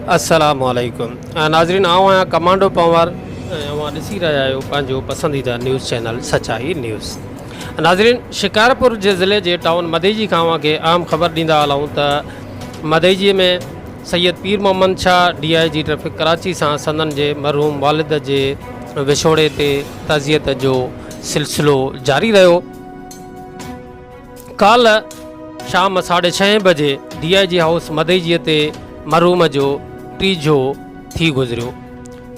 السلام عليڪم ناظرين آئون آهيان ڪمانڊو پنهور ۽ اوهان ڏسي رهيا آهيو پنهنجو پسنديده نيوز چينل سچائي نيوز ناظرين شڪارپور جي ضلعي جي ٽائون مديجي کان اوهان کي اهم خبر ڏيندا هلون ته Madeji ۾ Syed Pir Muhammad Shah D I G traffic Karachi سان سندن جي مرحوم والد جي وڇوڙي تي تعزيت جو سلسلو جاري رهيو. ڪالهه شام ساڍي ڇهين بجي ڊي I جي هائوس مدئجيء تي مرحوم جو ٽيجهو ٿي گذريو.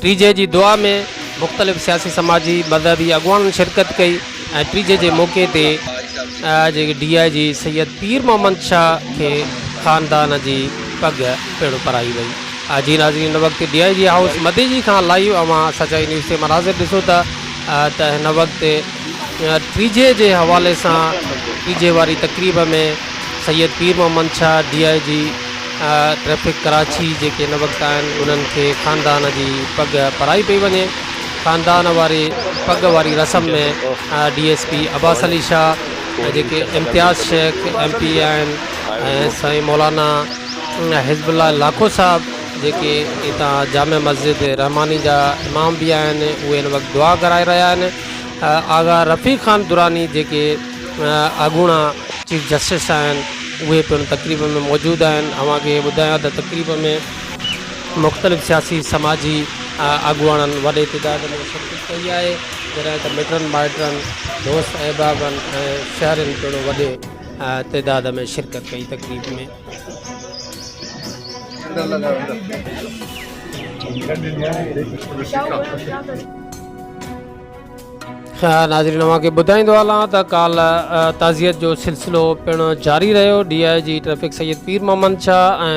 ٽيجهي جي دعا ۾ مختلف سياسي سماجي مذهبي اڳواڻن شرڪت ڪئي ۽ ٽيجهي جي موقعي تي جي ڊي I جي سيد پير محمد شاهه کي خاندان جي پڳ پڻ پرائي وئي. جي ناظرين هن وقت ڊي I جي هائوس مدئجي کان لائيو اوهان سچائي نيوز تي مناظر ڏسو ٿا ته هن وقت ٽيجهي جي حوالي سان ٽيجهي واري تقريب ۾ Syed Pir Muhammad Shah D I G traffic Karachi جيڪي هن وقت آهن انهن کي خاندان جي پڳ پرائي پئي وڃي خاندان واري پڳ واري رسم ۾ D S P Abbas Ali Shah ۽ جيڪي امتياز شيخ ايم پي اي آهن ۽ سائين مولانا حزب الله لاکو صاحب جيڪي هتان جامع مسجد رحماني جا امام به آهن اهي هن وقت دعا ڪرائي رهيا آهن آغا رفيق خان دراني جيڪي اڳوڻا چيف جسٽس آهن اهي پڻ تقريب ۾ موجود آهن اوهان کي ٻڌايان ته تقريب ۾ مختلف سياسي سماجي اڳواڻن وڏي تعداد ۾ شرڪت ڪئي آهي جڏهن ته مٽن مائٽن دوست احبابن ۽ شهرين پڻ وڏي تعداد ۾ شرڪت ڪئي تقريب ۾. ناظرين اوهان کي ٻڌائيندو هلان ته ڪالهه تعزيت جو سلسلو پڻ جاري رهيو D I G traffic Syed Pir Muhammad Shah ۽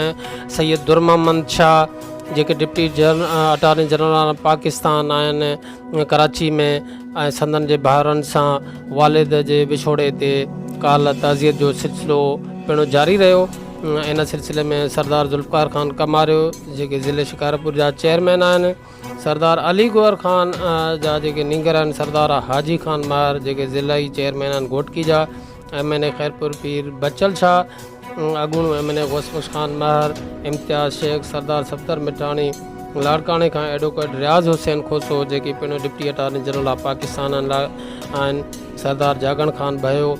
Syed Dur Muhammad Shah جيڪي ڊپٽي اٽارني جنرل پاڪستان آهن ڪراچي ۾ ۽ سندن جي ڀائرن سان والد جي وڇوڙي تي ڪالهه تعزيت جو سلسلو پڻ جاري رهيو ان سلسلي ۾ سردار ذوالفقار خان ڪماريو جيڪي ضلعي شڪارپور جا چيئرمين آهن سردار علي گوهر خان جا جيڪي نينگر آهن سردار حاجي خان ماهر جيڪي ضلعي چيئرمين آهن گهوٽڪي جا M N A Khairpur Pir Bachal Shah اڳوڻو M N A Ghaus Bakhsh Khan Mahar Imtiaz Shaikh Sardar Safdar Mithani لاڙڪاڻي کان ايڊووڪيٽ رياض حسين کوسو جيڪي پڻ deputy attorney general of Pakistan آهن سردار جاڳڻ خان ڀيو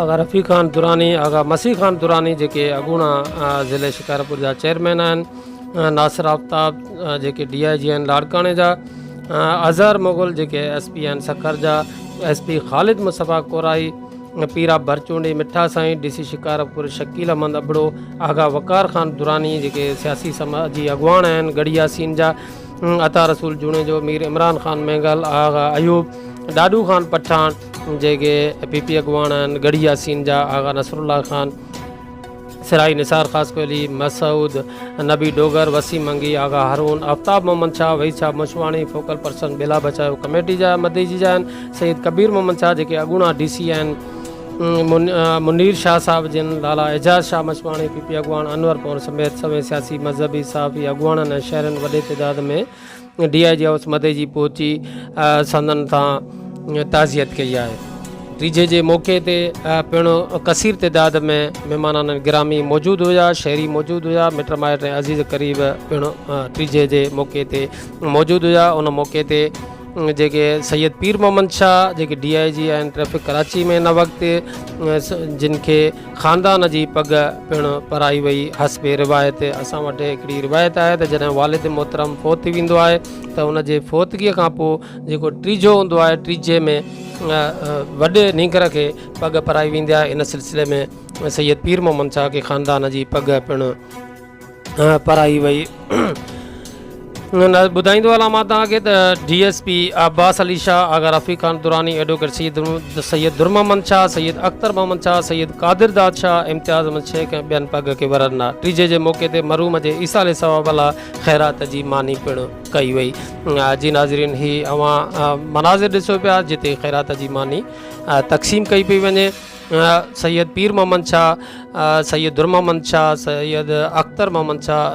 آغا رفيق خان دراني آغا مسيح خان دراني جيڪي اڳوڻا ضلعي شڪارپور جا چيئرمين آهن ناصر آفتاب جيڪي ڊي I جي آهن لاڙڪاڻي جا، اظهر مغل جيڪي ايس پي آهن سکر جا، ايس پي خالد مصطفيٰ ڪورائي، پيرا ڀرچونڊي، مٺا سائين، ڊي سي شڪارپور شڪيل احمد ابڙو، آغا وقار خان دراني جيڪي سياسي سماجي اڳواڻ آهن ڳڙهي ياسين جا، عطا رسول جوڻيجو، مير عمران خان مينگل، آغا ايوب، ڏاڏو خان پٺاڻ جيڪي پي پي اڳواڻ آهن ڳڙهي ياسين جا، آغا نصرالله خان. سرائي نثار خاصخيلي، مسعود نبي ڊوگر، وسيم منگي، آغا هارون، آفتاب محمد شاهه، وحيد شاهه مشواڻي، فوڪل پرسن ٻيلا بچايو ڪميٽي جا مديجي جا آهن، سيد ڪبير محمد شاهه جيڪي اڳوڻا ڊي سي آهن، منير شاهه صاحب جن، لالا اعجاز شاهه مشواڻي، پي پي اڳواڻ انور پنهور سميت سوين سياسي، مذهبي، صحافي اڳواڻن ۽ شهرين وڏي تعداد ۾ ڊي I جي هائوس مدئجي پهچي سندن سان تعزيت ڪئي آهي. ٽيجهي جي موقعي تي پڻ ڪثير تعداد ۾ مهمانان گرامي موجود هيا، شهري موجود هيا، مٽ مائٽ ۽ عزيز قريب پڻ ٽيجهي جي موقعي تي موجود هيا. ان موقعي تي جيڪي سيد پير محمد شاهه جيڪي ڊي I جي آهن ٽريفڪ ڪراچي ۾ هن وقت جن کي خاندان جي پڳ پڻ پرائي وئي. حسب روايت اسان وٽ هڪڙي روايت آهي ته جڏهن والد محترم فوت ٿي ويندو آهي ته ان جي فوتگيء کان پوء جيڪو ٽيجهو هوندو آهي ٽيجهي ۾ وڏي نينگر کي پڳ پرائي ويندي آهي ان سلسلي ۾ سيد پير محمد شاهه کي خاندان جي پڳ پڻ پرائي وئي. ٻڌائيندو هلان مان توهان کي ته D S P Abbas Ali Shah, Agha Rafiq Khan Durrani, advocate Syed Syed Dur Muhammad Shah, Syed Akhtar Muhammad Shah, Syed Qadir Dad Shah, Imtiaz Ahmed Shaikh ۽ ٻين پڳ کي ور ڏنا. ٽيجهي جي موقعي تي مرحوم جي ايصال ثواب لاء خيرات جي ماني پڻ ڪئي وئي. جي ناظرين هي اوهان مناظر ڏسو پيا جتي خيرات جي ماني تقسيم ڪئي پئي وڃي. سيد پير محمد شاهه، سيد در محمد شاهه، سيد اختر محمد شاهه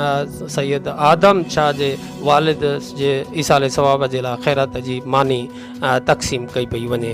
۽ سيد آدم شاهه جي والد جي ايصال ثواب جي لاء خيرات جي ماني تقسيم ڪئي پئي وڃي.